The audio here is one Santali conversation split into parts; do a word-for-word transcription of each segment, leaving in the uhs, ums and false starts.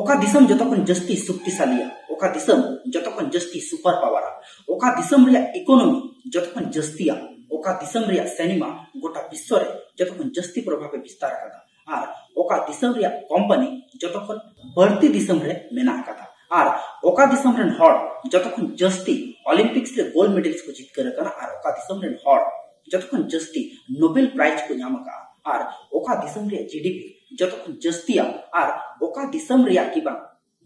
ᱚᱠᱟ ᱫᱤᱥᱚᱢ ᱡᱚᱛᱚ ᱠᱷᱚᱱ ᱡᱟᱹᱥᱛᱤ ᱥᱚᱠᱛᱤᱥᱟᱞᱤᱭᱟ? ᱚᱠᱟ ᱫᱤᱥᱚᱢ ᱡᱚᱛᱚ ᱠᱷᱚᱱ ᱡᱟᱹᱥᱛᱤ ᱥᱩᱯᱟᱨ ᱯᱟᱣᱟᱨᱟ? ᱚᱠᱟ ᱫᱤᱥᱚᱢ ᱨᱮᱭᱟᱜ ᱤᱠᱳᱱᱚᱢᱤ ᱡᱚᱛᱚ ᱠᱷᱚᱱ ᱡᱟᱹᱥᱛᱤᱭᱟ? ᱚᱠᱟ ᱫᱤᱥᱚᱢ ᱨᱮᱭᱟᱜ ᱥᱤᱱᱮᱢᱟ ᱜᱚᱴᱟ ᱵᱤᱥᱥᱚ ᱨᱮ ᱡᱚᱛᱚ ᱠᱷᱚᱱ ᱡᱟᱹᱥᱛᱤ ᱯᱨᱚᱵᱷᱟᱵ ᱮ ᱵᱤᱥᱛᱟᱨ ᱟᱠᱟᱫᱟ? ᱟᱨ ᱚᱠᱟ ᱫᱤᱥᱚᱢ ᱨᱮᱭᱟᱜ ᱠᱳᱢᱯᱟᱱᱤ ᱡᱚᱛᱚ ᱠᱷᱚᱱ ᱵᱟᱹᱲᱛᱤ ᱫᱤᱥᱚᱢ ᱨᱮ ᱢᱮᱱᱟᱜ ᱟᱠᱟᱫᱟ? ᱟᱨ ᱚᱠᱟ ᱫᱤᱥᱚᱢ ᱨᱮᱱ ᱦᱚᱲ ᱡᱚᱛᱚ ᱠᱷᱚᱱ ᱡᱟᱹᱥᱛᱤ ᱚᱞᱤᱢᱯᱤᱠᱥ ᱨᱮ ᱜᱳᱞᱰ ᱢᱮᱰᱮᱞᱥ ᱠᱚ ᱡᱤᱛᱠᱟᱹᱨ ᱟᱠᱟᱱᱟ? ᱟᱨ ᱚᱠᱟ ᱫᱤᱥᱚᱢ ᱨᱮᱱ ᱦᱚᱲ ᱡᱚᱛᱚ ᱠᱷᱚᱱ ᱡᱟᱹᱥᱛᱤ ᱱᱳᱵᱮᱞ ᱯᱨᱟᱭᱤᱡᱽ ᱠᱚ ᱧᱟᱢ ᱟᱠᱟᱫᱟ? ᱟᱨ ᱚᱠᱟ ᱫᱤᱥᱚᱢ ᱨᱮᱭᱟᱜ ᱡᱤᱰᱤᱯᱤ ᱡᱚᱛᱚ ᱠᱷᱚᱱ ᱡᱟᱹᱥᱛᱤᱭᱟ? ᱟᱨ ᱚᱠᱟ ᱫᱤᱥᱚᱢ ᱨᱮᱭᱟᱜ ᱠᱤ ᱵᱟᱝ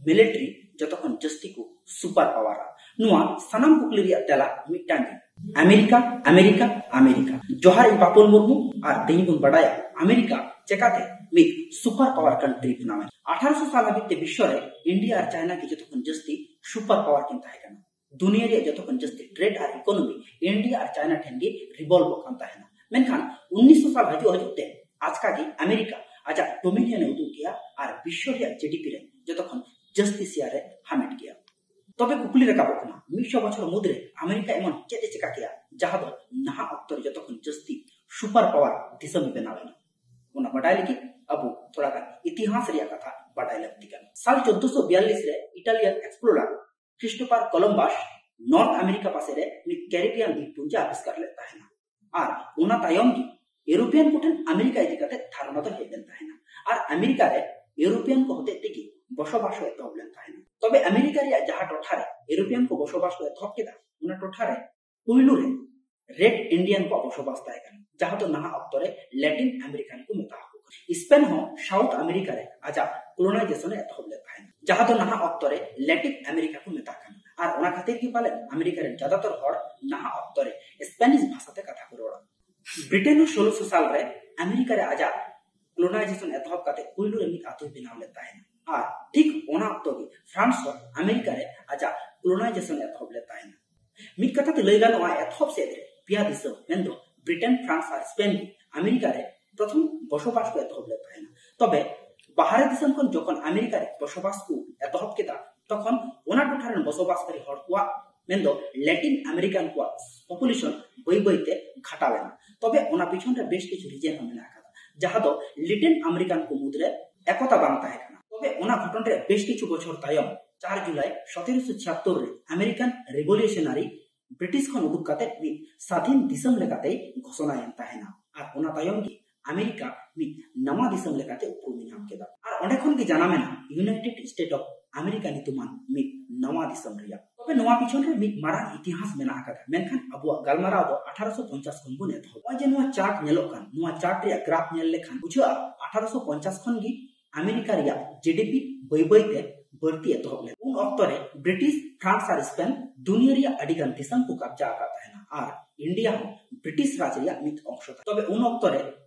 ᱢᱤᱞᱤᱴᱟᱨᱤ ᱡᱚᱛᱚ ᱠᱷᱚᱱ ᱡᱟᱹᱥᱛᱤ ᱠᱚ ᱥᱩᱯᱟᱨ ᱯᱟᱣᱟᱨᱟ? ᱱᱚᱣᱟ ᱥᱟᱱᱟᱢ ᱠᱩᱠᱞᱤ ᱨᱮᱭᱟᱜ ᱛᱮᱞᱟ ᱢᱤᱫᱴᱟᱝ ᱜᱮ, ᱟᱢᱮᱨᱤᱠᱟ, ᱟᱢᱮᱨᱤᱠᱟ, ᱟᱢᱮᱨᱤᱠᱟ᱾ ᱡᱚᱦᱟᱨ, ᱤᱧ ᱯᱟᱯᱚᱱ ᱢᱩᱨᱢᱩ, ᱟᱨ ᱛᱮᱦᱮᱧ ᱵᱚᱱ ᱵᱟᱰᱟᱭᱟ ᱟᱢᱮᱨᱤᱠᱟ ᱪᱮᱠᱟᱛᱮ ᱢᱤᱫ ᱥᱩᱯᱟᱨ ᱯᱟᱣᱟᱨ ᱠᱟᱱᱴᱨᱤ ᱵᱮᱱᱟᱣ ᱮᱱᱟ᱾ ᱟᱴᱷᱟᱨᱚᱥᱚ ᱥᱟᱞ ᱦᱟᱹᱵᱤᱡ ᱛᱮ ᱵᱤᱥᱥᱚ ᱨᱮ ᱤᱱᱰᱤᱭᱟ ᱟᱨ ᱪᱟᱭᱱᱟ ᱜᱮ ᱡᱚᱛᱚ ᱠᱷᱚᱱ ᱡᱟᱹᱥᱛᱤ ᱥᱩᱯᱟᱨ ᱯᱟᱣᱟᱨ ᱠᱤᱱ ᱛᱟᱦᱮᱸ ᱠᱟᱱᱟ᱾ ᱫᱩᱱᱤᱭᱟᱹ ᱨᱮᱭᱟᱜ ᱡᱚᱛᱚ ᱠᱷᱚᱱ ᱡᱟᱹᱥᱛᱤ ᱴᱨᱮᱰ ᱟᱨ ᱤᱠᱳᱱᱚᱢᱤ ᱤᱱᱰᱤᱭᱟ ᱟᱨ ᱪᱟᱭᱱᱟ ᱴᱷᱮᱱ ᱜᱮ ᱨᱤᱵᱚᱞᱵᱷᱚᱜ ᱠᱟᱱ ᱛᱟᱦᱮᱱᱟ᱾ ᱢᱮᱱᱠᱷᱟᱱ ᱩᱱᱤᱥᱥᱚ ᱥᱟᱞ ᱦᱤᱡᱩᱜ ᱦᱤᱡᱩᱜ ᱛᱮ ᱟᱪᱠᱟ ᱜᱮ ᱟᱢᱮᱨᱤᱠᱟ ᱟᱡᱟᱜ ᱰᱳᱢᱤᱱᱤᱭᱚᱱ ᱮ ᱩᱫᱩᱜ ᱠᱮᱜᱼᱟ ᱟᱨ ᱵᱤᱥᱥᱚ ᱨᱮᱭᱟᱜ ᱡᱤᱰᱤᱯᱤ ᱨᱮ ᱡᱚᱛᱚ ᱠᱷᱚᱱ ᱡᱟᱹᱥᱛᱤ ᱥᱮᱭᱟᱨ ᱮ ᱦᱟᱢᱮᱴ ᱠᱮᱜᱼᱟ᱾ ᱛᱚᱵᱮ ᱠᱩᱠᱞᱤ ᱨᱟᱠᱟᱵᱚᱜ ᱠᱟᱱᱟ, ᱢᱤᱫᱥᱚ ᱵᱚᱪᱷᱚᱨ ᱢᱩᱫᱽᱨᱮ ᱟᱢᱮᱨᱤᱠᱟ ᱮᱢᱚᱱ ᱪᱮᱫ ᱮ ᱪᱮᱠᱟ ᱠᱮᱜᱼᱟ, ᱡᱟᱦᱟᱸ ᱫᱚ ᱱᱟᱦᱟᱜ ᱚᱠᱛᱚ ᱨᱮ ᱡᱚᱛᱚ ᱠᱷᱚᱱ ᱡᱟᱹᱥᱛᱤ ᱥᱩᱯᱟᱨ ᱯᱟᱣᱟᱨ ᱫᱤᱥᱚᱢ ᱮ ᱵᱮᱱᱟᱣ ᱮᱱᱟ? ᱚᱱᱟ ᱵᱟᱰᱟᱭ ᱞᱟᱹᱜᱤᱫ ᱟᱵᱚ ᱛᱷᱚᱲᱟ ᱜᱟᱱ ᱤᱛᱤᱦᱟᱥ ᱨᱮᱭᱟᱜ ᱠᱟᱛᱷᱟ ᱵᱟᱰᱟᱭ ᱞᱟᱹᱠᱛᱤ ᱠᱟᱱᱟ᱾ ᱥᱟᱞ ᱪᱳᱫᱽᱫᱳᱥᱚ ᱵᱤᱭᱟᱞᱞᱤᱥ ᱨᱮ Italian explorer Christopher Columbus north America ᱯᱟᱥᱮ ᱨᱮ ᱢᱤᱫ ᱠᱮᱨᱤᱵᱤᱭᱟᱱ ᱫᱤᱯ ᱯᱩᱸᱡᱤ ᱟᱵᱤᱥᱠᱟᱨ ᱞᱮᱫ ᱛᱟᱦᱮᱱᱟ᱾ ᱟᱨ ᱚᱱᱟ ᱛᱟᱭᱚᱢ ᱜᱮ ᱤᱭᱩᱨᱳᱯᱤᱭᱟᱱ ᱠᱚᱴᱷᱮᱱ ᱟᱢᱮᱨᱤᱠᱟ ᱤᱫᱤ ᱠᱟᱛᱮ ᱫᱷᱟᱨᱚᱱᱟ ᱫᱚ ᱦᱮᱡ ᱞᱮᱱ ᱛᱟᱦᱮᱱᱟ᱾ ᱟᱨ ᱟᱢᱮᱨᱤᱠᱟ ᱨᱮ ᱤᱭᱩᱨᱳᱯᱤᱭᱟᱱ ᱠᱚ ᱦᱚᱛᱮᱡ ᱛᱮᱜᱮ ᱵᱚᱥᱚᱵᱟᱥ ᱦᱚᱸ ᱮᱛᱚᱦᱚᱵ ᱞᱮᱱ ᱛᱟᱦᱮᱱᱟ᱾ ᱛᱚᱵᱮ ᱟᱢᱮᱨᱤᱠᱟ ᱨᱮᱭᱟᱜ ᱡᱟᱦᱟᱸ ᱴᱚᱴᱷᱟ ᱨᱮ ᱤᱭᱩᱨᱳᱯᱤᱭᱟᱱ ᱠᱚ ᱵᱚᱥᱚᱵᱟᱥ ᱠᱚ ᱮᱛᱚᱦᱚᱵ ᱠᱮᱫᱟ, ᱚᱱᱟ ᱴᱚᱴᱷᱟ ᱨᱮ ᱯᱩᱭᱞᱩ ᱨᱮ ᱨᱮᱰ ᱤᱱᱰᱤᱭᱟᱱ ᱠᱚᱣᱟᱜ ᱵᱚᱥᱚᱵᱟᱥ ᱛᱟᱦᱮᱸ ᱠᱟᱱᱟ, ᱡᱟᱦᱟᱸ ᱫᱚ ᱱᱟᱦᱟᱜ ᱚᱠᱛᱚ ᱨᱮ ᱞᱮᱴᱤᱱ ᱟᱢᱮᱨᱤᱠᱟᱱ ᱠᱚ ᱢᱮᱛᱟ ᱟᱠᱚ ᱠᱟᱱᱟ᱾ ᱥᱯᱮᱱ ᱦᱚᱸ ᱥᱟᱣᱩᱛᱷ ᱟᱢᱮᱨᱤᱠᱟ ᱨᱮ ᱟᱡᱟᱜ ᱠᱚᱞᱳᱱᱟᱭᱡᱮᱥᱚᱱ ᱮ ᱮᱛᱚᱦᱚᱵ ᱞᱮᱫ ᱛᱟᱦᱮᱸᱫ, ᱡᱟᱦᱟᱸ ᱫᱚ ᱱᱟᱦᱟᱜ ᱚᱠᱛᱚ ᱨᱮ ᱞᱮᱴᱤᱱ ᱟᱢᱮᱨᱤᱠᱟ ᱠᱚ ᱢᱮᱛᱟᱜ ᱠᱟᱱᱟ᱾ ᱟᱨ ᱚᱱᱟ ᱠᱷᱟᱹᱛᱤᱨ ᱜᱮ ᱯᱟᱞᱮᱱ ᱟᱢᱮᱨᱤᱠᱟ ᱨᱮᱱ ᱡᱟᱫᱟᱛᱚᱨ ᱦᱚᱲ ᱱᱟᱦᱟᱜ ᱚᱠᱛᱚ ᱨᱮ ᱥᱯᱮᱱᱤᱥ ᱵᱷᱟᱥᱟ ᱛᱮ ᱠᱟᱛᱷᱟ ᱠᱚ ᱨᱚᱲᱟ᱾ ᱵᱨᱤᱴᱮᱱ ᱦᱚᱸ ᱥᱳᱞᱳᱥᱚ ᱥᱟᱞ ᱨᱮ ᱟᱢᱮᱨᱤᱠᱟ ᱨᱮ ᱟᱡᱟᱜ ᱠᱚᱞᱳᱱᱟᱭᱡᱮᱥᱚᱱ ᱮᱛᱚᱦᱚᱵ ᱠᱟᱛᱮ ᱯᱩᱭᱞᱩ ᱨᱮ ᱢᱤᱫ ᱟᱹᱛᱩᱭ ᱵᱮᱱᱟᱣ ᱞᱮᱫ ᱛᱟᱦᱮᱸᱫ᱾ ᱟᱨ ᱴᱷᱤᱠ ᱚᱱᱟ ᱚᱠᱛᱚ ᱜᱮ ᱯᱷᱨᱟᱱᱥ ᱦᱚᱸ ᱟᱢᱮᱨᱤᱠᱟ ᱨᱮ ᱟᱡᱟᱜ ᱠᱚᱞᱳᱱᱟᱭᱡᱮᱥᱚᱱ ᱮᱛᱚᱦᱚᱵ ᱞᱮᱫ ᱛᱟᱦᱮᱸᱫ᱾ ᱢᱤᱫ ᱠᱟᱛᱷᱟ ᱛᱮ ᱞᱟᱹᱭ ᱜᱟᱱᱚᱜᱼᱟ, ᱮᱛᱚᱦᱚᱵ ᱥᱮᱫ ᱨᱮ ᱯᱮᱭᱟ ᱫᱤᱥᱚᱢ, ᱢᱮᱱᱫᱚ ᱵᱨᱤᱴᱮᱱ, ᱯᱷᱨᱟᱱᱥ ᱟᱨ ᱥᱯᱮᱱ ᱜᱮ ᱟᱢᱮᱨᱤᱠᱟ ᱨᱮ ᱯᱨᱚᱛᱷᱚᱢ ᱵᱚᱥᱚᱵᱟᱥ ᱠᱚ ᱮᱛᱚᱦᱚᱵ ᱞᱮᱫ ᱛᱟᱦᱮᱸᱱᱟ᱾ ᱛᱚᱵᱮ ᱵᱟᱦᱨᱮ ᱫᱤᱥᱚᱢ ᱠᱷᱚᱱ ᱡᱚᱠᱷᱚᱱ ᱟᱢᱮᱨᱤᱠᱟ ᱨᱮ ᱵᱚᱥᱚᱵᱟᱥ ᱠᱚ ᱮᱛᱚᱦᱚᱵ ᱠᱮᱫᱟ, ᱛᱚᱠᱷᱚᱱ ᱚᱱᱟ ᱴᱚᱴᱷᱟ ᱨᱮᱱ ᱵᱚᱥᱚᱵᱟᱥᱠᱟᱨᱤ ᱦᱚᱲ ᱠᱚᱣᱟᱜ, ᱢᱮᱱᱫᱚ ᱞᱮᱴᱤᱱ ᱟᱢᱮᱨᱤᱠᱟᱱ ᱠᱚᱣᱟᱜ ᱯᱚᱯᱩᱞᱮᱥᱚᱱ ᱵᱟᱹᱭ ᱵᱟᱹᱭ ᱛᱮ ᱜᱷᱟᱴᱟᱣ ᱮᱱᱟ᱾ ᱛᱚᱵᱮ ᱚᱱᱟ ᱯᱤᱪᱷᱚᱱ ᱨᱮ ᱵᱮᱥ ᱠᱤᱪᱷᱩ ᱨᱤᱡᱮᱱ ᱦᱚᱸ ᱢᱮᱱᱟᱜ ᱟᱠᱟᱫᱟ, ᱡᱟᱦᱟᱸ ᱫᱚ ᱞᱮᱴᱤᱱ ᱟᱢᱮᱨᱤᱠᱟᱱ ᱠᱚ ᱢᱩᱫᱽᱨᱮ ᱮᱠᱚᱛᱟ ᱵᱟᱝ ᱛᱟᱦᱮᱸ ᱠᱟᱱᱟ᱾ ᱛᱚᱵᱮ ᱚᱱᱟ ᱜᱷᱚᱴᱚᱱ ᱨᱮ ᱵᱮᱥ ᱠᱤᱪᱷᱩ ᱵᱚᱪᱷᱚᱨ ᱛᱟᱭᱚᱢ, ᱪᱟᱨ ᱡᱩᱞᱟᱭ ᱥᱚᱛᱮᱨᱚᱥᱚ ᱪᱷᱤᱭᱟᱛᱛᱳᱨ ᱨᱮ ᱟᱢᱮᱨᱤᱠᱟᱱ ᱨᱮᱵᱷᱚᱞᱩᱥᱚᱱᱟᱨᱤ ᱵᱨᱤᱴᱤᱥ ᱠᱷᱚᱱ ᱩᱰᱩᱠ ᱠᱟᱛᱮ ᱢᱤᱫ ᱥᱟᱫᱷᱤᱱ ᱫᱤᱥᱚᱢ ᱞᱮᱠᱟᱛᱮᱭ ᱜᱷᱳᱥᱚᱱᱟᱭᱮᱱ ᱛᱟᱦᱮᱱᱟ᱾ ᱟᱨ ᱚᱱᱟ ᱛᱟᱭᱚᱢ ᱜᱮ ᱟᱢᱮᱨᱤᱠᱟ ᱢᱤᱫ ᱱᱟᱣᱟ ᱫᱤᱥᱚᱢ ᱞᱮᱠᱟᱛᱮ ᱩᱯᱨᱩᱢ ᱮ ᱧᱟᱢ ᱠᱮᱫᱟ᱾ ᱟᱨ ᱚᱸᱰᱮ ᱠᱷᱚᱱ ᱜᱮ ᱡᱟᱱᱟᱢ ᱮᱱᱟ ᱤᱭᱩᱱᱟᱭᱴᱮᱰ ᱥᱴᱮᱴ ᱚᱯᱷ ᱟᱢᱮᱨᱤᱠᱟ ᱧᱩᱛᱩᱢᱟᱱ ᱢᱤᱫ ᱱᱟᱣᱟ ᱫᱤᱥᱚᱢ ᱨᱮᱭᱟᱜ᱾ ᱛᱚᱵᱮ ᱱᱚᱣᱟ ᱯᱤᱪᱷᱚᱱ ᱨᱮ ᱢᱤᱫ ᱢᱟᱨᱟᱝ ᱤᱛᱤᱦᱟᱥ ᱢᱮᱱᱟᱜ ᱟᱠᱟᱫᱟ, ᱢᱮᱱᱠᱷᱟᱱ ᱟᱵᱚᱣᱟᱜ ᱜᱟᱞᱢᱟᱨᱟᱣ ᱫᱚ ᱟᱴᱷᱟᱨᱚᱥᱚ ᱯᱚᱧᱪᱟᱥ ᱠᱷᱚᱱ ᱵᱚᱱ ᱮᱛᱚᱦᱚᱵ᱾ ᱱᱚᱜᱼᱚᱭ ᱡᱮ ᱱᱚᱣᱟ ᱪᱟᱨᱴ ᱧᱮᱞᱚᱜ ᱠᱟᱱ, ᱱᱚᱣᱟ ᱪᱟᱨᱴ ᱨᱮᱭᱟᱜ ᱜᱨᱟᱯᱷ ᱧᱮᱞ ᱞᱮᱠᱷᱟᱱ ᱵᱩᱡᱷᱟᱹᱜᱼᱟ ᱟᱴᱷᱟᱨᱚᱥᱚ ᱯᱚᱧᱪᱟᱥ ᱠᱷᱚᱱ ᱜᱮ ᱟᱢᱮᱨᱤᱠᱟ ᱨᱮᱭᱟᱜ ᱡᱤᱰᱤᱯᱤ ᱵᱟᱹᱭ ᱵᱟᱹᱭ ᱛᱮ ᱵᱟᱹᱲᱛᱤ ᱮᱛᱚᱦᱚᱵ ᱞᱮᱱᱟ᱾ ᱩᱱ ᱚᱠᱛᱚ ᱨᱮ ᱵᱨᱤᱴᱤᱥ, ᱯᱷᱨᱟᱱᱥ ᱟᱨ ᱥᱯᱮᱱ ᱫᱩᱱᱤᱭᱟᱹ ᱨᱮᱭᱟᱜ ᱟᱹᱰᱤ ᱜᱟᱱ ᱫᱤᱥᱚᱢ ᱠᱚ ᱠᱟᱵᱡᱟ ᱟᱠᱟᱫ ᱛᱟᱦᱮᱱᱟ ᱟᱨ ᱤᱱᱰᱤᱭᱟ ᱦᱚᱸ ᱵᱨᱤᱴᱤᱥ ᱨᱟᱡᱽ ᱨᱮᱭᱟᱜ ᱢᱤᱫ ᱚᱝᱥᱚ ᱛᱟᱦᱮᱸ᱾ ᱛᱚᱵᱮ ᱩᱱ ᱚᱠᱛᱚ ᱨᱮ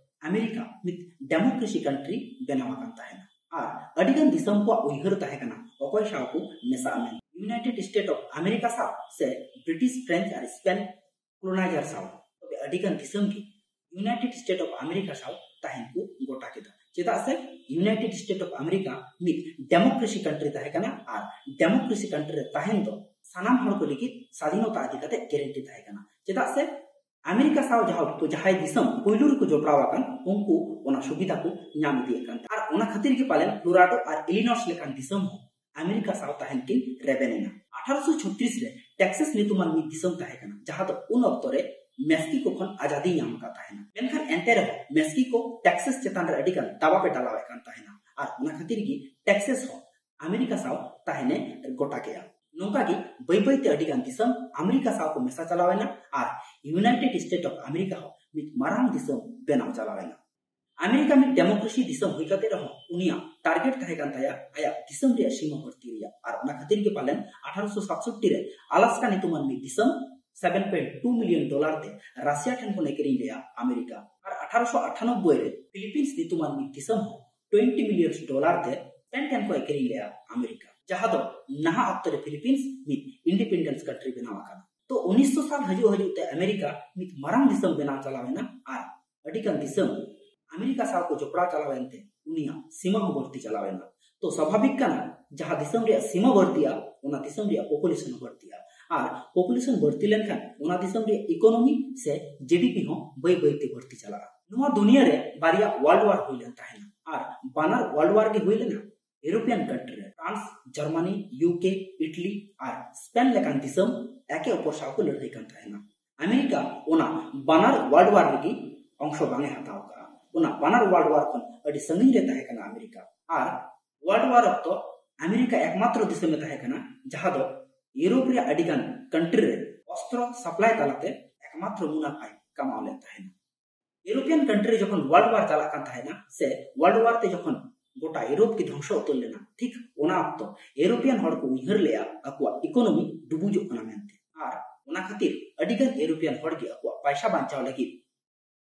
ᱟᱢᱮᱨᱤᱠᱟ ᱢᱤᱫ ᱰᱮᱢᱳᱠᱨᱮᱥᱤ ᱠᱟᱱᱴᱨᱤ ᱵᱮᱱᱟᱣ ᱟᱠᱟᱱ ᱛᱟᱦᱮᱱᱟ ᱟᱨ ᱟᱹᱰᱤ ᱜᱟᱱ ᱫᱤᱥᱚᱢ ᱠᱚᱣᱟᱜ ᱩᱭᱦᱟᱹᱨ ᱛᱟᱦᱮᱸ ᱠᱟᱱᱟ ᱚᱠᱚᱭ ᱥᱟᱶ ᱠᱚ ᱢᱮᱥᱟᱜ ᱢᱮᱱᱛᱮ, ᱤᱭᱩᱱᱟᱭᱴᱮᱰ ᱥᱴᱮᱴ ᱚᱯᱷ ᱟᱢᱮᱨᱤᱠᱟ ᱥᱟᱶ ᱥᱮ ᱵᱨᱤᱴᱤᱥ, ᱯᱷᱨᱮᱧᱪ ᱟᱨ ᱥᱯᱮᱱ ᱠᱚᱞᱚᱱᱟᱭᱡᱟᱨ ᱥᱟᱶ᱾ ᱛᱚᱵᱮ ᱟᱹᱰᱤ ᱜᱟᱱ ᱫᱤᱥᱚᱢ ᱜᱮ ᱤᱭᱩᱱᱟᱭᱴᱮᱰ ᱥᱴᱮᱴ ᱚᱯᱷ ᱟᱢᱮᱨᱤᱠᱟ ᱥᱟᱶ ᱛᱟᱦᱮᱱ ᱠᱚ ᱜᱚᱴᱟ ᱠᱮᱫᱟ, ᱪᱮᱫᱟᱜ ᱥᱮ ᱤᱭᱩᱱᱟᱭᱴᱮᱰ ᱥᱴᱮᱴ ᱚᱯᱷ ᱟᱢᱮᱨᱤᱠᱟ ᱢᱤᱫ ᱰᱮᱢᱳᱠᱨᱮᱥᱤ ᱠᱟᱱᱴᱨᱤ ᱛᱟᱦᱮᱸ ᱠᱟᱱᱟ ᱟᱨ ᱰᱮᱢᱳᱠᱨᱮᱥᱤ ᱠᱟᱱᱴᱨᱤ ᱨᱮ ᱛᱟᱦᱮᱱ ᱫᱚ ᱥᱟᱱᱟᱢ ᱦᱚᱲ ᱠᱚ ᱞᱟᱹᱜᱤᱫ ᱥᱟᱫᱷᱤᱱᱚᱛᱟ ᱤᱫᱤ ᱠᱟᱛᱮ ᱜᱮᱨᱮᱱᱴᱤ ᱛᱟᱦᱮᱸ ᱠᱟᱱᱟ᱾ ᱪᱮᱫᱟᱜ ᱥᱮ ᱟᱢᱮᱨᱤᱠᱟ ᱥᱟᱶ ᱡᱟᱦᱟᱸ ᱡᱟᱦᱟᱸᱭ ᱫᱤᱥᱚᱢ ᱯᱩᱭᱞᱩ ᱨᱮᱠᱚ ᱡᱚᱯᱲᱟᱣ ᱟᱠᱟᱱ, ᱩᱱᱠᱩ ᱚᱱᱟ ᱥᱩᱵᱤᱫᱷᱟ ᱠᱚ ᱧᱟᱢ ᱤᱫᱤᱭᱮᱫ ᱠᱟᱱ ᱛᱟᱦᱮᱸᱫ᱾ ᱟᱨ ᱚᱱᱟ ᱠᱷᱟᱹᱛᱤᱨ ᱜᱮ ᱯᱟᱞᱮᱱ ᱠᱚᱞᱳᱨᱟᱰᱳ ᱟᱨ ᱤᱞᱤᱱᱚᱥ ᱞᱮᱠᱟᱱ ᱫᱤᱥᱚᱢ ᱦᱚᱸ ᱟᱢᱮᱨᱤᱠᱟ ᱥᱟᱶ ᱛᱟᱦᱮᱱ ᱠᱤᱱ ᱨᱮᱵᱮᱱ ᱮᱱᱟ᱾ ᱟᱴᱷᱟᱨᱚᱥᱚ ᱪᱷᱚᱛᱨᱤᱥ ᱨᱮ ᱴᱮᱠᱥᱟᱥ ᱧᱩᱛᱩᱢᱟᱱ ᱢᱤᱫ ᱫᱤᱥᱚᱢ ᱛᱟᱦᱮᱸ ᱠᱟᱱᱟ, ᱡᱟᱦᱟᱸ ᱫᱚ ᱩᱱ ᱚᱠᱛᱚ ᱨᱮ ᱢᱮᱥᱠᱤᱠᱳ ᱠᱷᱚᱱ ᱟᱡᱟᱫᱤ ᱧᱟᱢ ᱟᱠᱟᱫ ᱛᱟᱦᱮᱱᱟ᱾ ᱢᱮᱱᱠᱷᱟᱱ ᱮᱱᱛᱮ ᱨᱮᱦᱚᱸ ᱢᱮᱥᱠᱤᱠᱳ ᱴᱮᱠᱥᱟᱥ ᱪᱮᱛᱟᱱ ᱨᱮ ᱟᱹᱰᱤ ᱜᱟᱱ ᱫᱟᱵᱟᱣ ᱮ ᱰᱟᱞᱟᱣᱮᱫ ᱠᱟᱱ ᱛᱟᱦᱮᱱᱟ ᱟᱨ ᱚᱱᱟ ᱠᱷᱟᱹᱛᱤᱨ ᱜᱮ ᱴᱮᱠᱥᱟᱥ ᱦᱚᱸ ᱟᱢᱮᱨᱤᱠᱟ ᱥᱟᱶ ᱛᱟᱦᱮᱱᱮ ᱜᱚᱴᱟ ᱠᱮᱫᱼᱟ᱾ ᱱᱚᱝᱠᱟ ᱜᱮ ᱵᱟᱹᱭ ᱵᱟᱹᱭ ᱛᱮ ᱟᱹᱰᱤ ᱜᱟᱱ ᱫᱤᱥᱚᱢ ᱟᱢᱮᱨᱤᱠᱟ ᱥᱟᱶ ᱠᱚ ᱢᱮᱥᱟ ᱪᱟᱞᱟᱣ ᱮᱱᱟ ᱟᱨ ᱤᱭᱩᱱᱟᱭᱴᱮᱰ ᱥᱴᱮᱴ ᱚᱯᱷ ᱟᱢᱮᱨᱤᱠᱟ ᱦᱚᱸ ᱢᱤᱫ ᱢᱟᱨᱟᱝ ᱫᱤᱥᱚᱢ ᱵᱮᱱᱟᱣ ᱪᱟᱞᱟᱣ ᱮᱱᱟ᱾ ᱟᱢᱮᱨᱤᱠᱟ ᱢᱤᱫ ᱰᱮᱢᱳᱠᱨᱮᱥᱤ ᱫᱤᱥᱚᱢ ᱦᱩᱭ ᱠᱟᱛᱮ ᱨᱮᱦᱚᱸ ᱩᱱᱤᱭᱟᱜ ᱴᱟᱨᱜᱮᱴ ᱛᱟᱦᱮᱸ ᱠᱟᱱ ᱛᱟᱭᱟ ᱟᱭᱟᱜ ᱫᱤᱥᱚᱢ ᱨᱮᱭᱟᱜ ᱥᱤᱢᱟᱹ ᱵᱟᱹᱲᱛᱤ ᱨᱮᱭᱟᱜ᱾ ᱟᱨ ᱚᱱᱟ ᱠᱷᱟᱹᱛᱤᱨ ᱜᱮ ᱯᱟᱞᱮᱱ ᱟᱴᱷᱟᱨᱚᱥᱚ ᱥᱟᱛᱥᱚᱴᱴᱤ ᱨᱮ ᱟᱞᱟᱥᱠᱟ ᱧᱩᱛᱩᱢᱟᱱ ᱢᱤᱫ ᱫᱤᱥᱚᱢ seven point two million dollar ᱛᱮ ᱨᱟᱥᱤᱭᱟ ᱴᱷᱮᱱ ᱠᱷᱚᱱ ᱮ ᱠᱤᱨᱤᱧ ᱞᱮᱫᱼᱟ ᱟᱢᱮᱨᱤᱠᱟ᱾ ᱟᱨ ᱟᱴᱷᱟᱨᱚᱥᱚ ᱟᱴᱷᱟᱱᱚᱵᱵᱳᱭ ᱨᱮ ᱯᱷᱤᱞᱤᱯᱤᱱᱥ ᱧᱩᱛᱩᱢᱟᱱ ᱢᱤᱫ ᱫᱤᱥᱚᱢ ᱦᱚᱸ twenty million dollar ᱛᱮ ᱥᱯᱮᱱ ᱴᱷᱮᱱ ᱠᱷᱚᱱ ᱮ ᱠᱤᱨᱤᱧ ᱞᱮᱫᱼᱟ ᱟᱢᱮᱨᱤᱠᱟ, ᱡᱟᱦᱟᱸ ᱫᱚ ᱱᱟᱦᱟᱜ ᱚᱠᱛᱚ ᱨᱮ ᱯᱷᱤᱞᱤᱯᱤᱱᱥ ᱢᱤᱫ ᱤᱱᱰᱤᱯᱮᱱᱰᱮᱱᱥ ᱠᱟᱱᱴᱨᱤ ᱵᱮᱱᱟᱣ ᱟᱠᱟᱱᱟ᱾ ᱛᱚ ᱩᱱᱤᱥᱥᱚ ᱥᱟᱞ ᱦᱤᱡᱩᱜ ᱦᱤᱡᱩᱜ ᱛᱮ ᱟᱢᱮᱨᱤᱠᱟ ᱢᱤᱫ ᱢᱟᱨᱟᱝ ᱫᱤᱥᱚᱢ ᱵᱮᱱᱟᱣ ᱪᱟᱞᱟᱣ ᱮᱱᱟ ᱟᱨ ᱟᱹᱰᱤ ᱜᱟᱱ ᱫᱤᱥᱚᱢ ᱟᱢᱮᱨᱤᱠᱟ ᱥᱟᱶ ᱠᱚ ᱡᱚᱯᱲᱟᱣ ᱪᱟᱞᱟᱣ ᱮᱱᱛᱮ ᱩᱱᱤᱭᱟᱜ ᱥᱤᱢᱟᱹ ᱦᱚᱸ ᱵᱟᱹᱲᱛᱤ ᱪᱟᱞᱟᱣ ᱮᱱᱟ᱾ ᱛᱚ ᱥᱟᱵᱷᱟᱵᱤᱠ ᱠᱟᱱᱟ, ᱡᱟᱦᱟᱸ ᱫᱤᱥᱚᱢ ᱨᱮᱭᱟᱜ ᱥᱤᱢᱟᱹ ᱵᱟᱹᱲᱛᱤᱜᱼᱟ, ᱚᱱᱟ ᱫᱤᱥᱚᱢ ᱨᱮᱭᱟᱜ ᱯᱚᱯᱩᱞᱮᱥᱚᱱ ᱦᱚᱸ ᱵᱟᱹᱲᱛᱤᱜᱼᱟ ᱟᱨ ᱯᱚᱯᱩᱞᱮᱥᱚᱱ ᱵᱟᱹᱲᱛᱤ ᱞᱮᱱᱠᱷᱟᱱ ᱚᱱᱟ ᱫᱤᱥᱚᱢ ᱨᱮᱭᱟᱜ ᱤᱠᱳᱱᱚᱢᱤ ᱥᱮ ᱡᱤᱰᱤᱯᱤ ᱦᱚᱸ ᱵᱟᱹᱭ ᱵᱟᱹᱭ ᱛᱮ ᱵᱟᱹᱲᱛᱤ ᱪᱟᱞᱟᱜᱼᱟ᱾ ᱱᱚᱣᱟ ᱫᱩᱱᱤᱭᱟᱹ ᱨᱮ ᱵᱟᱨᱭᱟ ᱣᱟᱨᱞᱰ ᱣᱟᱨ ᱦᱩᱭ ᱞᱮᱱ ᱛᱟᱦᱮᱱᱟ ᱟᱨ ᱵᱟᱱᱟᱨ ᱣᱟᱨᱞᱰ ᱣᱟᱨ ᱜᱮ ᱦᱩᱭ ᱞᱮᱱᱟ ᱤᱭᱩᱨᱳᱯᱤᱭᱟᱱ ᱠᱟᱱᱴᱨᱤ ᱨᱮ ᱯᱷᱨᱟᱱᱥ, ᱡᱟᱨᱢᱟᱱᱤ, ᱭᱩᱠᱮ, ᱤᱴᱞᱤ ᱟᱨ ᱥᱯᱮᱱ ᱞᱮᱠᱟᱱ ᱫᱤᱥᱚᱢ ᱮᱠᱮ ᱚᱯᱚᱨ ᱥᱟᱶ ᱠᱚ ᱞᱟᱹᱲᱦᱟᱹᱭ ᱠᱟᱱ ᱛᱟᱦᱮᱱᱟ᱾ ᱟᱢᱮᱨᱤᱠᱟ ᱚᱱᱟ ᱵᱟᱱᱟᱨ ᱳᱣᱟᱨᱞᱰ ᱣᱟᱨ ᱨᱮᱜᱮ ᱚᱝᱥᱚ ᱵᱟᱝ ᱮ ᱦᱟᱛᱟᱣ ᱠᱟᱜᱼᱟ᱾ ᱚᱱᱟ ᱵᱟᱱᱟᱨ ᱳᱣᱟᱨᱞᱰ ᱣᱟᱨ ᱠᱷᱚᱱ ᱟᱹᱰᱤ ᱥᱟᱺᱜᱤᱧ ᱨᱮ ᱛᱟᱦᱮᱸ ᱠᱟᱱᱟ ᱟᱢᱮᱨᱤᱠᱟ᱾ ᱟᱨ ᱳᱣᱟᱨᱞᱰ ᱣᱟᱨ ᱚᱠᱛᱚ ᱟᱢᱮᱨᱤᱠᱟ ᱮᱠᱢᱟᱛᱨᱚ ᱫᱤᱥᱚᱢ ᱮ ᱛᱟᱦᱮᱸ ᱠᱟᱱᱟ ᱡᱟᱦᱟᱸ ᱫᱚ ᱤᱭᱩᱨᱳᱯ ᱨᱮᱭᱟᱜ ᱟᱹᱰᱤᱜᱟᱱ ᱠᱟᱱᱴᱨᱤ ᱨᱮ ᱚᱥᱛᱨᱚ ᱥᱟᱯᱞᱟᱭ ᱛᱟᱞᱟᱛᱮ ᱮᱠᱢᱟᱛᱨᱚ ᱢᱩᱱᱟᱯᱷᱟᱭ ᱠᱟᱢᱟᱣ ᱞᱮᱫ ᱛᱟᱦᱮᱱᱟ᱾ ᱤᱭᱩᱨᱳᱯᱤᱭᱟᱱ ᱠᱟᱱᱴᱨᱤ ᱨᱮ ᱡᱚᱠᱷᱚᱱ ᱳᱣᱟᱨᱞᱰ ᱣᱟᱨ ᱪᱟᱞᱟᱜ ᱠᱟᱱ ᱛᱟᱦᱮᱱᱟ ᱥᱮ ᱳᱣᱟᱨᱞᱰ ᱣᱟᱨ ᱛᱮ ᱡᱚᱠᱷᱚᱱ ᱜᱚᱴᱟ ᱤᱭᱩᱨᱳᱯ ᱜᱮ ᱫᱷᱚᱝᱥᱚ ᱩᱛᱟᱹᱨ ᱞᱮᱱᱟ, ᱴᱷᱤᱠ ᱚᱱᱟ ᱚᱠᱛᱚ ᱤᱭᱩᱨᱳᱯᱤᱭᱟᱱ ᱦᱚᱲ ᱠᱚ ᱩᱭᱦᱟᱹᱨ ᱞᱮᱜᱼᱟ ᱟᱠᱚᱣᱟᱜ ᱤᱠᱳᱱᱚᱢᱤ ᱰᱩᱵᱩᱡᱚᱜ ᱠᱟᱱᱟ ᱢᱮᱱᱛᱮ᱾ ᱟᱨ ᱚᱱᱟ ᱠᱷᱟᱹᱛᱤᱨ ᱟᱹᱰᱤᱜᱟᱱ ᱤᱭᱩᱨᱳᱯᱤᱭᱟᱱ ᱦᱚᱲ ᱜᱮ ᱟᱠᱚᱣᱟᱜ ᱯᱟᱭᱥᱟ ᱵᱟᱧᱪᱟᱣ ᱞᱟᱹᱜᱤᱫ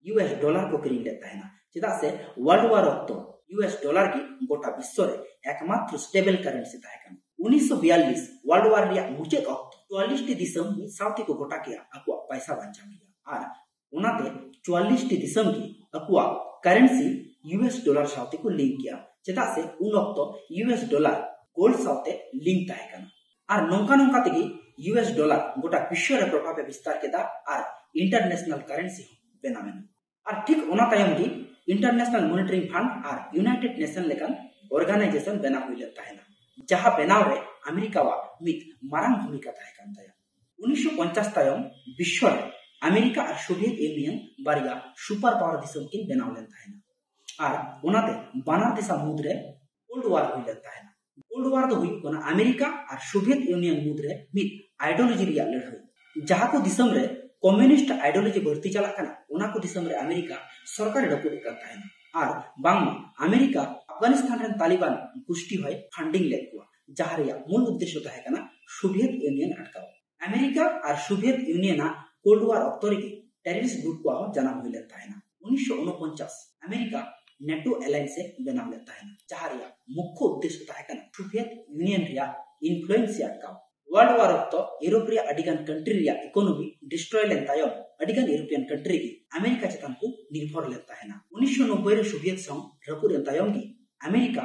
ᱤᱭᱩ ᱮᱥ ᱰᱚᱞᱟᱨ ᱠᱚ ᱠᱤᱨᱤᱧ ᱞᱮᱫ ᱛᱟᱦᱮᱱᱟ, ᱪᱮᱫᱟᱜ ᱥᱮ ᱳᱣᱟᱨᱞᱰ ᱣᱟᱨ ᱚᱠᱛᱚ ᱤᱭᱩ ᱮᱥ ᱰᱚᱞᱟᱨ ᱜᱮ ᱜᱚᱴᱟ ᱵᱤᱥᱥᱚ ᱨᱮ ᱮᱠᱢᱟᱛᱨᱚ ᱥᱴᱮᱵᱮᱞ ᱠᱟᱨᱮᱱᱥᱤ ᱛᱟᱦᱮᱸ ᱠᱟᱱᱟ᱾ ᱩᱱᱤᱥᱥᱚ ᱵᱤᱭᱟᱞᱞᱤᱥ ᱳᱣᱟᱨᱞᱰ ᱣᱟᱨ ᱨᱮᱭᱟᱜ ᱢᱩᱪᱟᱹᱫ ᱚᱠᱛᱚ ᱪᱩᱣᱟᱞᱞᱤᱥ ᱴᱤ ᱫᱤᱥᱚᱢ ᱢᱤᱫ ᱥᱟᱶ ᱛᱮᱠᱚ ᱜᱚᱴᱟ ᱠᱮᱜᱼᱟ ᱟᱠᱚᱣᱟᱜ ᱯᱟᱭᱥᱟ ᱵᱟᱧᱪᱟᱣ ᱞᱟᱹᱜᱤᱫ᱾ ᱟᱨ ᱚᱱᱟᱛᱮ ᱪᱩᱣᱟᱞᱞᱤᱥ ᱴᱤ ᱫᱤᱥᱚᱢ ᱜᱮ ᱟᱠᱚᱣᱟᱜ ᱠᱟᱨᱮᱱᱥᱤ ᱤᱭᱩ ᱮᱥ ᱰᱚᱞᱟᱨ ᱥᱟᱶ ᱛᱮᱠᱚ ᱞᱤᱝᱠ ᱠᱮᱜᱼᱟ, ᱪᱮᱫᱟᱜ ᱥᱮ ᱩᱱ ᱚᱠᱛᱚ ᱤᱭᱩ ᱮᱥ ᱰᱚᱞᱟᱨ ᱜᱳᱞᱰ ᱥᱟᱶᱛᱮ ᱞᱤᱝᱠ ᱛᱟᱦᱮᱸ ᱠᱟᱱᱟ᱾ ᱟᱨ ᱱᱚᱝᱠᱟ ᱱᱚᱝᱠᱟ ᱛᱮᱜᱮ ᱤᱭᱩ ᱮᱥ ᱰᱚᱞᱟᱨ ᱜᱚᱴᱟ ᱵᱤᱥᱥᱚ ᱨᱮ ᱯᱨᱚᱵᱷᱟᱵ ᱮ ᱵᱤᱥᱛᱟᱨ ᱠᱮᱫᱟ ᱟᱨ ᱤᱱᱴᱟᱨᱱᱮᱥᱱᱟᱞ ᱠᱟᱨᱮᱱᱥᱤ ᱦᱚᱸ ᱵᱮᱱᱟᱣ ᱮᱱᱟ᱾ ᱟᱨ ᱴᱷᱤᱠ ᱚᱱᱟ ᱛᱟᱭᱚᱢ ᱜᱮ ᱤᱱᱴᱟᱨᱱᱮᱥᱱᱟᱞ ᱢᱚᱱᱤᱴᱟᱨᱤᱝ ᱯᱷᱟᱱᱰ ᱟᱨ ᱤᱭᱩᱱᱟᱭᱴᱮᱰ ᱱᱮᱥᱚᱱ ᱞᱮᱠᱟᱱ ᱚᱨᱜᱟᱱᱟᱭᱡᱮᱥᱚᱱ ᱵᱮᱱᱟᱣ ᱦᱩᱭ ᱞᱮᱱ ᱛᱟᱦᱮᱱᱟ, ᱡᱟᱦᱟᱸ ᱵᱮᱱᱟᱣ ᱨᱮ ᱟᱢᱮᱨᱤᱠᱟᱣᱟᱜ ᱢᱤᱫ ᱢᱟᱨᱟᱝ ᱵᱷᱩᱢᱤᱠᱟ ᱛᱟᱦᱮᱸ ᱠᱟᱱ ᱛᱟᱭᱟ᱾ ᱩᱱᱤᱥᱥᱚ ᱯᱚᱧᱪᱟᱥ ᱛᱟᱭᱚᱢ ᱵᱤᱥᱥᱚ ᱨᱮ ᱟᱢᱮᱨᱤᱠᱟ ᱟᱨ ᱥᱳᱵᱷᱤᱭᱮᱛ ᱤᱭᱩᱱᱤᱭᱚᱱ ᱵᱟᱨᱭᱟ ᱥᱩᱯᱟᱨ ᱯᱟᱣᱟᱨ ᱫᱤᱥᱚᱢ ᱠᱤᱱ ᱵᱮᱱᱟᱣ ᱞᱮᱱ ᱛᱟᱦᱮᱱᱟ᱾ ᱟᱨ ᱚᱱᱟᱛᱮ ᱵᱟᱱᱟᱨ ᱫᱤᱥᱚᱢ ᱢᱩᱫᱽᱨᱮ ᱠᱳᱞᱰ ᱣᱟᱨ ᱦᱩᱭ ᱞᱮᱱ ᱛᱟᱦᱮᱱᱟ᱾ ᱠᱳᱞᱰ ᱣᱟᱨ ᱫᱚ ᱦᱩᱭᱩᱜ ᱠᱟᱱᱟ ᱟᱢᱮᱨᱤᱠᱟ ᱟᱨ ᱥᱳᱵᱷᱤᱭᱮᱛ ᱤᱭᱩᱱᱤᱭᱚᱱ ᱢᱩᱫᱽᱨᱮ ᱢᱤᱫ ᱟᱭᱰᱤᱭᱳᱞᱚᱡᱤ ᱨᱮᱭᱟᱜ ᱞᱟᱹᱲᱦᱟᱹᱭ᱾ ᱡᱟᱦᱟᱸ ᱠᱚ ᱫᱤᱥᱚᱢ ᱨᱮ ᱠᱚᱢᱭᱩᱱᱤᱥᱴ ᱟᱭᱰᱤᱭᱳᱞᱚᱡᱤ ᱵᱟᱹᱲᱛᱤ ᱪᱟᱞᱟᱜ ᱠᱟᱱᱟ, ᱚᱱᱟ ᱠᱚ ᱫᱤᱥᱚᱢ ᱨᱮ ᱟᱢᱮᱨᱤᱠᱟ ᱥᱚᱨᱠᱟᱨ ᱨᱟᱹᱯᱩᱫ ᱮᱫ ᱠᱟᱱ ᱛᱟᱦᱮᱱᱟ᱾ ᱟᱨ ᱵᱟᱝᱢᱟ ᱟᱢᱮᱨᱤᱠᱟ ᱟᱯᱷᱜᱟᱱᱤᱥᱛᱟᱱ ᱨᱮᱱ ᱛᱟᱞᱤᱵᱟᱱ ᱜᱩᱥᱴᱤ ᱦᱚᱸᱭ ᱯᱷᱟᱱᱰᱤᱝ ᱞᱮᱫ ᱠᱚᱣᱟ, ᱡᱟᱦᱟᱸ ᱨᱮᱭᱟᱜ ᱢᱩᱞ ᱩᱫᱽᱫᱮᱥᱥᱚ ᱛᱟᱦᱮᱸ ᱠᱟᱱᱟ ᱥᱳᱵᱷᱤᱭᱮᱛ ᱤᱭᱩᱱᱤᱭᱚᱱ ᱟᱴᱠᱟᱣ᱾ ᱟᱢᱮᱨᱤᱠᱟ ᱟᱨ ᱥᱳᱵᱷᱤᱭᱮᱛ ᱤᱭᱩᱱᱤᱭᱚᱱ ᱟᱜ ᱠᱳᱞᱰ ᱣᱟᱨ ᱚᱠᱛᱚ ᱨᱮᱜᱮ ᱴᱮᱨᱚᱨᱤᱥᱴ ᱜᱨᱩᱯ ᱠᱚᱣᱟᱜ ᱦᱚᱸ ᱡᱟᱱᱟᱢ ᱦᱩᱭ ᱞᱮᱱ ᱛᱟᱦᱮᱱᱟ᱾ ᱩᱱᱤᱥᱥᱚ ᱩᱱᱚᱯᱚᱧᱪᱟᱥ ᱟᱢᱮᱨᱤᱠᱟ ᱱᱮᱴᱳ ᱮᱞᱟᱭᱮᱱᱥ ᱮ ᱵᱮᱱᱟᱣ ᱞᱮᱫ ᱛᱟᱦᱮᱱᱟ, ᱡᱟᱦᱟᱸ ᱨᱮᱭᱟᱜ ᱢᱩᱠᱠᱷᱚ ᱩᱫᱽᱫᱮᱥᱥᱚ ᱛᱟᱦᱮᱸ ᱠᱟᱱᱟ ᱥᱳᱵᱷᱤᱭᱮᱛ ᱤᱭᱩᱱᱤᱭᱚᱱ ᱨᱮᱭᱟᱜ ᱤᱱᱯᱷᱞᱩᱭᱮᱱᱥ ᱮ ᱟᱴᱠᱟᱣ᱾ ᱳᱣᱟᱨᱞᱰ ᱣᱟᱨ ᱚᱠᱛᱚ ᱤᱭᱩᱨᱳᱯ ᱨᱮᱭᱟᱜ ᱟᱹᱰᱤᱜᱟᱱ ᱠᱟᱱᱴᱨᱤ ᱨᱮᱭᱟᱜ ᱤᱠᱳᱱᱚᱢᱤ ᱰᱤᱥᱴᱨᱚᱭ ᱞᱮᱱ ᱛᱟᱭᱚᱢ ᱟᱹᱰᱤᱜᱟᱱ ᱤᱭᱩᱨᱳᱯᱤᱭᱟᱱ ᱠᱟᱱᱴᱨᱤ ᱜᱮ ᱟᱢᱮᱨᱤᱠᱟ ᱪᱮᱛᱟᱱ ᱠᱚ ᱱᱤᱨᱵᱷᱚᱨ ᱞᱮᱱ ᱛᱟᱦᱮᱱᱟ᱾ ᱩᱱᱤᱥᱥᱚ ᱱᱚᱵᱵᱳᱭ ᱨᱮ ᱥᱳᱵᱷᱤᱭᱮᱛ ᱥᱚᱝ ᱨᱟᱹᱯᱩᱫ ᱮᱱ ᱛᱟᱭᱚᱢ ᱜᱮ ᱟᱢᱮᱨᱤᱠᱟ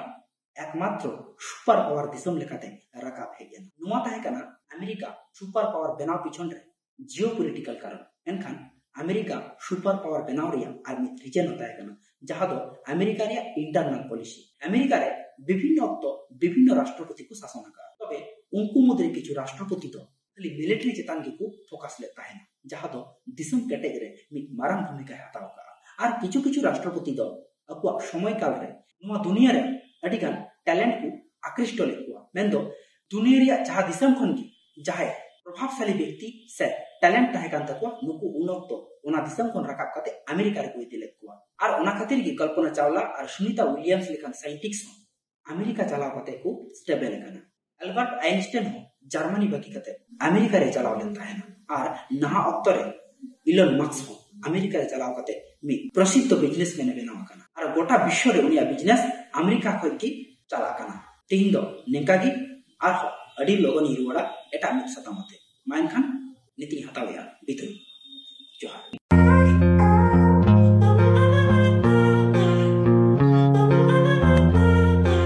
ᱮᱠᱢᱟᱛᱨᱚ ᱥᱩᱯᱟᱨ ᱯᱟᱣᱟᱨ ᱫᱤᱥᱚᱢ ᱞᱮᱠᱟᱛᱮ ᱨᱟᱠᱟᱵ ᱦᱮᱡ ᱮᱱᱟ᱾ ᱱᱚᱣᱟ ᱛᱟᱦᱮᱸ ᱠᱟᱱᱟ ᱟᱢᱮᱨᱤᱠᱟ ᱥᱩᱯᱟᱨ ᱯᱟᱣᱟᱨ ᱵᱮᱱᱟᱣ ᱯᱤᱪᱷᱚᱱ ᱨᱮ ᱡᱤᱭᱳ ᱯᱚᱞᱤᱴᱤᱠᱟᱞ ᱠᱟᱨᱚᱱ᱾ ᱢᱮᱱᱠᱷᱟᱱ ᱟᱢᱮᱨᱤᱠᱟ ᱥᱩᱯᱟᱨ ᱯᱟᱣᱟᱨ ᱵᱮᱱᱟᱣ ᱨᱮᱭᱟᱜ ᱟᱨ ᱢᱤᱫ ᱨᱤᱡᱮᱱ ᱦᱚᱸ ᱛᱟᱦᱮᱸ ᱠᱟᱱᱟ, ᱡᱟᱦᱟᱸ ᱫᱚ ᱟᱢᱮᱨᱤᱠᱟ ᱨᱮᱭᱟᱜ ᱤᱱᱴᱟᱨᱱᱟᱞ ᱯᱚᱞᱤᱥᱤ᱾ ᱟᱢᱮᱨᱤᱠᱟ ᱨᱮ ᱵᱤᱵᱷᱤᱱᱱᱚ ᱚᱠᱛᱚ ᱵᱤᱵᱷᱤᱱᱱᱚ ᱨᱟᱥᱴᱨᱚᱯᱚᱛᱤ ᱠᱚ ᱥᱟᱥᱚᱱ ᱟᱠᱟᱫᱼᱟ᱾ ᱛᱚᱵᱮ ᱩᱱᱠᱩ ᱢᱩᱫᱽᱨᱮ ᱠᱤᱪᱷᱩ ᱨᱟᱥᱴᱨᱚᱯᱚᱛᱤ ᱫᱚ ᱠᱷᱟᱹᱞᱤ ᱢᱤᱞᱤᱴᱟᱨᱤ ᱪᱮᱛᱟᱱ ᱜᱮᱠᱚ ᱯᱷᱳᱠᱟᱥ ᱞᱮᱫ ᱛᱟᱦᱮᱱᱟ, ᱡᱟᱦᱟᱸ ᱫᱚ ᱫᱤᱥᱚᱢ ᱠᱮᱴᱮᱡ ᱨᱮ ᱢᱤᱫ ᱢᱟᱨᱟᱝ ᱵᱷᱩᱢᱤᱠᱟᱭ ᱦᱟᱛᱟᱣ ᱟᱠᱟᱫᱼᱟ᱾ ᱟᱨ ᱠᱤᱪᱷᱩ ᱠᱤᱪᱷᱩ ᱨᱟᱥᱴᱨᱚᱯᱚᱛᱤ ᱫᱚ ᱟᱠᱚᱣᱟᱜ ᱥᱚᱢᱚᱭ ᱠᱟᱞ ᱨᱮ ᱱᱚᱣᱟ ᱫᱩᱱᱤᱭᱟᱹ ᱨᱮ ᱟᱹᱰᱤᱜᱟᱱ ᱴᱮᱞᱮᱱᱴ ᱠᱚ ᱟᱠᱨᱤᱥᱴᱚ ᱞᱮᱫ ᱠᱚᱣᱟ᱾ ᱢᱮᱱᱫᱚ ᱫᱩᱱᱤᱭᱟᱹ ᱨᱮᱭᱟᱜ ᱡᱟᱦᱟᱸ ᱫᱤᱥᱚᱢ ᱠᱷᱚᱱ ᱜᱮ ᱡᱟᱦᱟᱸᱭ ᱯᱨᱚᱵᱷᱟᱵᱽᱥᱟᱞᱤ ᱵᱮᱠᱛᱤ ᱥᱮ ᱴᱮᱞᱮᱱᱴ ᱛᱟᱦᱮᱸ ᱠᱟᱱ ᱛᱟᱠᱚᱣᱟ, ᱱᱩᱠᱩ ᱩᱱ ᱚᱠᱛᱚ ᱚᱱᱟ ᱫᱤᱥᱚᱢ ᱠᱷᱚᱱ ᱨᱟᱠᱟᱵ ᱠᱟᱛᱮ ᱟᱢᱮᱨᱤᱠᱟ ᱨᱮᱠᱚ ᱤᱫᱤ ᱞᱮᱫ ᱠᱚᱣᱟ᱾ ᱟᱨ ᱚᱱᱟ ᱠᱷᱟᱹᱛᱤᱨ ᱜᱮ ᱠᱚᱞᱯᱚᱱᱟ ᱪᱟᱣᱞᱟ ᱟᱨ ᱥᱩᱱᱤᱛᱟ ᱩᱭᱞᱤᱭᱟᱢᱥ ᱞᱮᱠᱟᱱ ᱥᱟᱭᱮᱱᱴᱤᱥᱴ ᱦᱚᱸ ᱟᱢᱮᱨᱤᱠᱟ ᱪᱟᱞᱟᱣ ᱠᱟᱛᱮ ᱠᱚ ᱥᱴᱮᱵᱮᱞ ᱟᱠᱟᱱᱟ᱾ ᱟᱞᱵᱟᱨᱴ ᱟᱭᱤᱱᱥᱴᱟᱭᱤᱱ ᱦᱚᱸ ᱡᱟᱨᱢᱟᱱᱤ ᱵᱟᱹᱜᱤ ᱠᱟᱛᱮ ᱟᱢᱮᱨᱤᱠᱟ ᱨᱮ ᱪᱟᱞᱟᱣ ᱞᱮᱱ ᱛᱟᱦᱮᱱᱟ᱾ ᱟᱨ ᱱᱟᱦᱟᱜ ᱚᱠᱛᱚ ᱨᱮ ᱤᱞᱚᱱ ᱢᱟᱥᱠ ᱦᱚᱸ ᱟᱢᱮᱨᱤᱠᱟ ᱨᱮ ᱪᱟᱞᱟᱣ ᱠᱟᱛᱮ ᱢᱤᱫ ᱯᱨᱚᱥᱤᱫᱷᱚ ᱵᱤᱡᱽᱱᱮᱥᱢᱮᱱ ᱮ ᱵᱮᱱᱟᱣ ᱟᱠᱟᱱᱟ᱾ ᱟᱨ ᱜᱚᱴᱟ ᱵᱤᱥᱥᱚ ᱨᱮ ᱩᱱᱤᱭᱟᱜ ᱵᱤᱡᱽᱱᱮᱥ ᱟᱢᱮᱨᱤᱠᱟ ᱠᱷᱚᱱ ᱜᱮ ᱪᱟᱞᱟᱜ ᱠᱟᱱᱟ᱾ ᱛᱮᱦᱮᱧ ᱫᱚ ᱱᱤᱝᱠᱟ ᱜᱮ, ᱟᱨᱦᱚᱸ ᱟᱹᱰᱤ ᱞᱚᱜᱚᱱ ᱤᱧ ᱨᱩᱣᱟᱹᱲᱟ ᱮᱴᱟᱜ ᱢᱤᱫ ᱥᱟᱛᱟᱢ ᱟᱛᱮ᱾ ᱢᱟ ᱮᱱᱠᱷᱟᱱ ᱱᱤᱛᱤᱧ ᱦᱟᱛᱟᱣᱮᱫᱼᱟ ᱵᱤᱫᱟᱹᱭ᱾ ᱡᱚᱦᱟᱨ᱾